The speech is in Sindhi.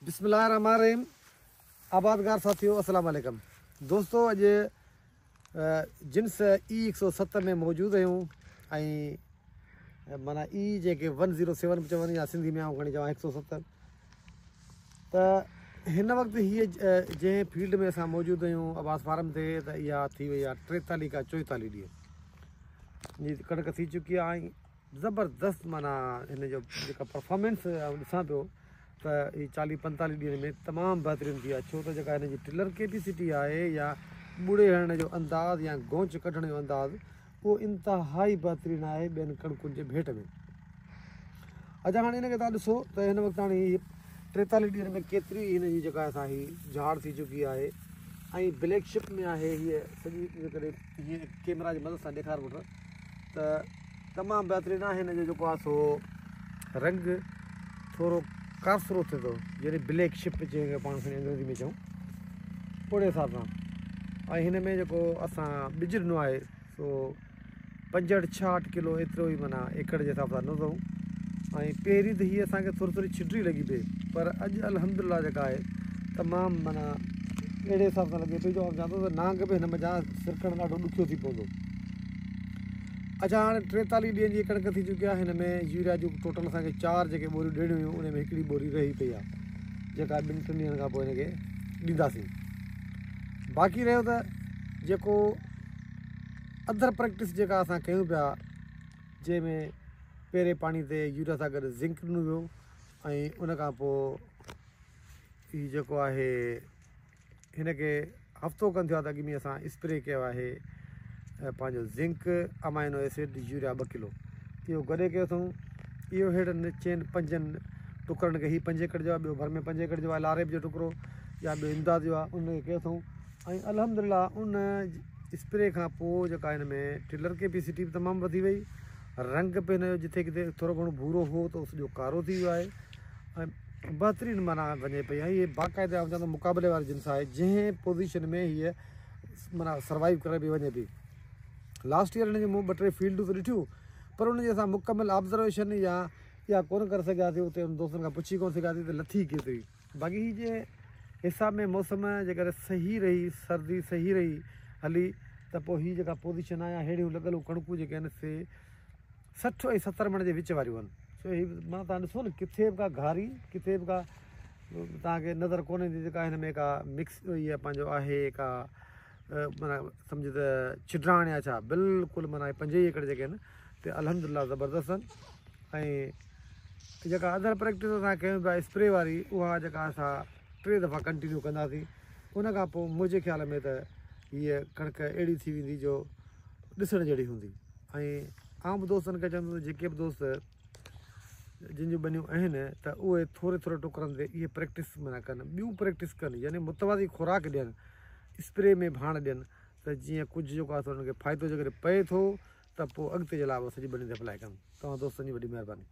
بسم الله الرحمن الرحيم آبادگار ساٿيو السلام عليڪم دوستو اڄ جنس اي 107 ۾ موجود آهيون ۽ معنيٰ اي جنهن کي 107 به چون يا سنڌي ۾ آئون کڻي چوان 107 ته هن وقت هيء جنهن فيلڊ ۾ اسان موجود آهيون عباس فارم تي ته اها ٿي وئي آهي 43 کان 44 ڏينهن جي ڪڻڪ ٿي چڪي آهي ۽ زبردست معنيٰ هن جو جيڪا پرفارمنس آئون ڏسان پيو ته هي چاليهه پنتاليهه ڏينهن ۾ تمام بهترين ٿي آهي ڇو ته جيڪا هن جي ٽلر ڪيپيسٽي آهي يا ٻوڙي هڻڻ جو انداز يا گونچ ڪڍڻ جو انداز اهو انتهائي بهترين آهي ٻين ڪڻڪن جي ڀيٽ ۾. اچا هاڻي هن کي تان ڏسو ته هن وقت هاڻي هي ٽيتاليهه ڏينهن ۾ ڪيتري هن جي جيڪا سا هي جهاڙ ٿي چڪي آهي ۽ بليڪ شپ ۾ آهي هيء سڄي جيڪڏهن هيء ڪيمرا جي مدد سان ڏيکار پٽ ته تمام بهترين آهي هن جو جيڪو آهي سو رنگ ٿورو ڪارسرو ٿئي ٿو يعني بليڪ شپ جنهن کي پاڻ کڻي انگريزي ۾ چئون اهڙي حساب سان ۽ هن ۾ جيڪو اسان ٻج ڏنو آهي سو 65 66 ڪلو ايترو ئي معنيٰ ايڪڙ جي حساب سان ڏنو اٿئون ۽ پهرين ته هي اسان کي ٿوري ٿوري ڇڊري لڳي پئي پر اڄ الحمد لله جيڪا آهي تمام معنيٰ اهڙي حساب سان لڳي پئي جو آئون چوان ٿو ته نانگ به هن منجهان سرڪڻ ڏاڍو ڏکيو ٿي پوندو. اڇا هاڻي 43 ڏينهن جي ڪڻڪ ٿي چڪي آهي هن ۾ يوريا جون ٽوٽل اسان کي چار جيڪي ٻوريون ڏيڻيون هيون ان ۾ هڪڙي ٻوري رهي پئي آهي جيڪا ٻن ٽن ڏينهن کان پوء هن کي ڏينداسين باقي رهيو ته جيڪو اڌر پريڪٽس جيڪا اسان ڪيون پيا جنهن ۾ پهرين پاڻي تي يوريا سان گڏ زنڪ ڏنو ويو ۽ ان کان پوء هي جيڪو آهي هن کي هفتو کن ٿيو آهي ته اڳ ۾ اسان اسپري ڪيو آهي پنهنجو zinc amino acid urea 2 kilo اهو گڏي ڪيو اٿئون. اهو ههڙن چئن پنجن ٽڪرن کي هي 5 ايڪڙ جو آهي ٻيو ڀر ۾ 5 ايڪڙ جو آهي لاريب جو ٽڪرو يا ٻيو امداد جو آهي ان کي ڪيو اٿئون ۽ الحمدلله ان اسپري کان پوء جيڪا هن ۾ ٽلر ڪيپيسٽي به تمام وڌي وئي رنگ به هن جو جٿي ڪٿي ٿورو گهڻو ڀورو هو ته سڄو ڪارو ٿي ويو آهي ۽ بهترين معنيٰ وڃي پئي ۽ هي باقاعده آئون چوان ٿو مقابلي واري جنس آهي جنهن پوزيشن ۾ هيء معنيٰ سروائيو ڪري پئي وڃي پئي. لاسٽ ايئر هن جون مون ٻه ٽي فيلڊون ته ڏٺيون پر ان جي اسان مڪمل آبزرويشن يا اها ڪونه ڪري سگهياسين اتي ان دوستن کان پڇي ڪونه سگهياسين ته لٿي ڪيتري. باقي هي جنهن حساب ۾ موسم جيڪڏهن صحيح رهي سردي صحيح رهي هلي ته پوء هي جيڪا پوزيشن آهي يا ههڙيون لڳل ڪڻڪون جيڪي آهن سي 60 ۽ 70 مڻ جي وچ واريون آهن. سو هي معنيٰ توهان ڏسو نه ڪٿي به ڪا گهاري ڪٿي به ڪا توهان کي نظر ڪونه ايندي ته ڪا هن ۾ ڪا مڪس هي پنهنجو آهي ڪا معنيٰ سمجهه ته ڇڊراڻ يا ڇا بلڪل معنيٰ هي 5 ئي ايڪڙ جيڪي آهن ته الحمد لله زبردست آهن ۽ جيڪا ادر پريڪٽس اسان ڪيون پيا اسپري واري اها جيڪا اسان 3 دفعا ڪنٽينيو ڪنداسين ان کان پوء منهنجي خيال ۾ ته هيء ڪڻڪ اهڙي ٿي ويندي جو ڏسڻ جهڙي هوندي. ۽ آئون به دوستن کي چوندس ته جيڪي به دوست جن جون ٻنيون آهن ته اهي ٿوري ٿوري ٽڪرن تي اهي پريڪٽس معنيٰ ڪن ٻيون پريڪٽس ڪن يعني متوازي خوراڪ ڏين اسپري ۾ ڀاڻ ڏين ته جيئن ڪجهه جيڪو آهي سو انهن کي فائدو جيڪڏهن پئي ٿو ته پوء اڳتي جي لاء به سڄي ٻني تي اپلائي ڪن. توهان دوستن جي وڏي مهرباني.